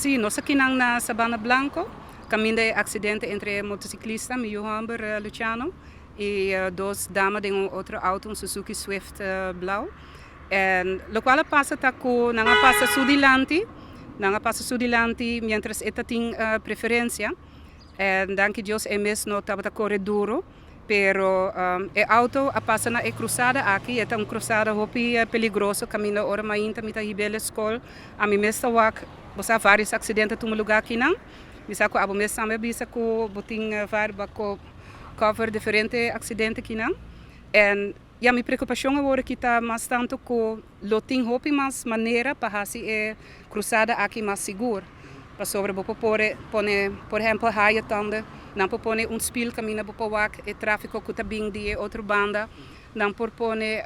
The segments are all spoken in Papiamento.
Si, nos akinan na Sabana Blanco, caminda e accidente entre motociclista, mi yiu homber Luciano, y dos dama den un otro auto, un Suzuki Swift blauw. En locual a pasa ta cu nan a pasa su dilanti, nan a pasa su dilanti mientras e ta tin preferencia. En danki Dios e mes no tabata core duro, pero e auto a pasa na e cruzada aki, e ta un cruzada hopi peligroso, caminda ora mainta mi ta hib'el e scol, ami mes ta wak, bo sa varios accidente a tuma lugar akinan, mi sa cu abo mes tambe a bisa cu bo tin bo cover diferente accidente akinan. En ya, mi preocupacion awor aki ta mas tanto cu lo tin hopi mas manera pa haci e cruzada aki mas sigur. Pasobra bo por pone, por ehempel, haaientanden, nan por pone un spiel caminda bo por wak e trafico cu ta bin di e otro banda, nan por pone,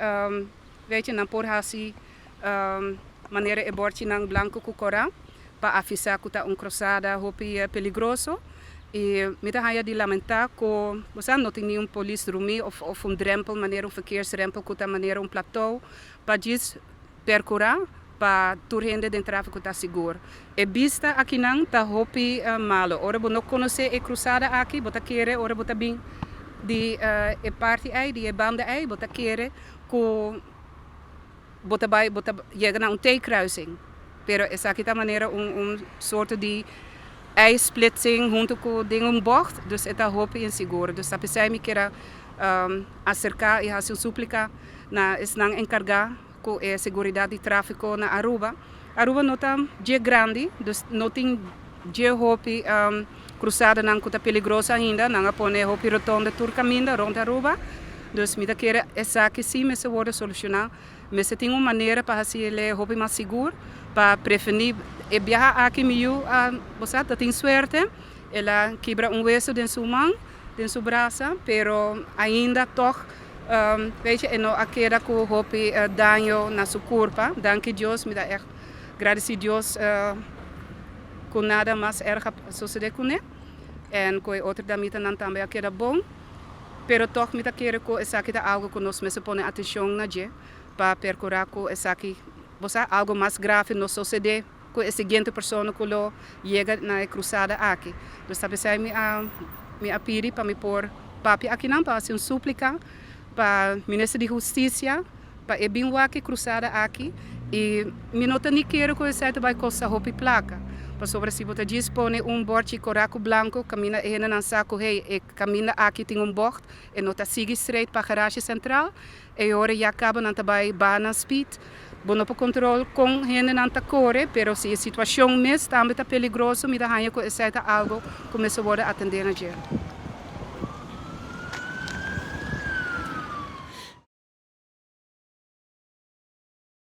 weet je, nan por haci manera e borchinan blanco cu cora pa avisa cu ta un cruzada hopi peligroso. Y mi ta haya di lamenta cu, bo sa, no tin ningun polis drumi of un drempel, manera un verkeersdrempel cu ta manera un plateau pa djis percura pa tur hende den trafico ta sigur. E bista akinan ta hopi malo. Ora bo no conoce e cruzada aki, bo ta kere ora bo ta bin di e parti ey, di e banda ey, bo ta kere cu bo ta bay, bo ta yega na un T-kruising. Pero esaki ta manera un sorto di Y-splitsing hunto cu den un bocht, dus e ta hopi insigur. Dus ta pesey mi kier acerca y haci un suplica na esnan encarga cu e seguridad di trafico na Aruba. Aruba no ta dje grandi, dus no tin dje hopi cruzadanan cu ta peligroso ainda. Nan a pone hopi rotonde tur caminda rond Aruba. Dus mi ta kere esaki si mester wordo soluciona. Mester tin un manera pa haci e hopi mas sigur, pa preveni. E biaha aki mi yiu a, bo sa, ta tin suerte, el a kibra un weso den su man, den su brasa, pero ainda toch, weet je, e no a keda cu hopi daño na su curpa. Danki Dios, mi ta echt gradeci Dios cu nada mas erg a sucede cune en cu e otro damitanan tambe a keda bon. Pero toch mi ta kere cu esaki ta algo cu nos mester pone atencion na dje pa percura cu esaki, bo sa, algo mas grave no sucede cu e siguiente persona cu lo yega na e cruzada aki. Dus ta pesey mi a pidi pa mi por papia akinan pa haci un suplica pa Minister di Husticia pa e bin wak e cruzada aki, y mi no ta ni kere cu esey ta bay costa hopi placa. Pasobra si bo ta djis pone un borchi cora cu blanco caminda e hendenan sa cu, hey, e caminda aki tin un bocht, e no ta sigui straight pa garage central, e ora ya caba nan ta bay baha nan speed. Bo no por control con hendenan ta core, pero si e situacion mes tambe ta peligroso, mi ta haya cu esey ta algo cu mester wordo atende na dje.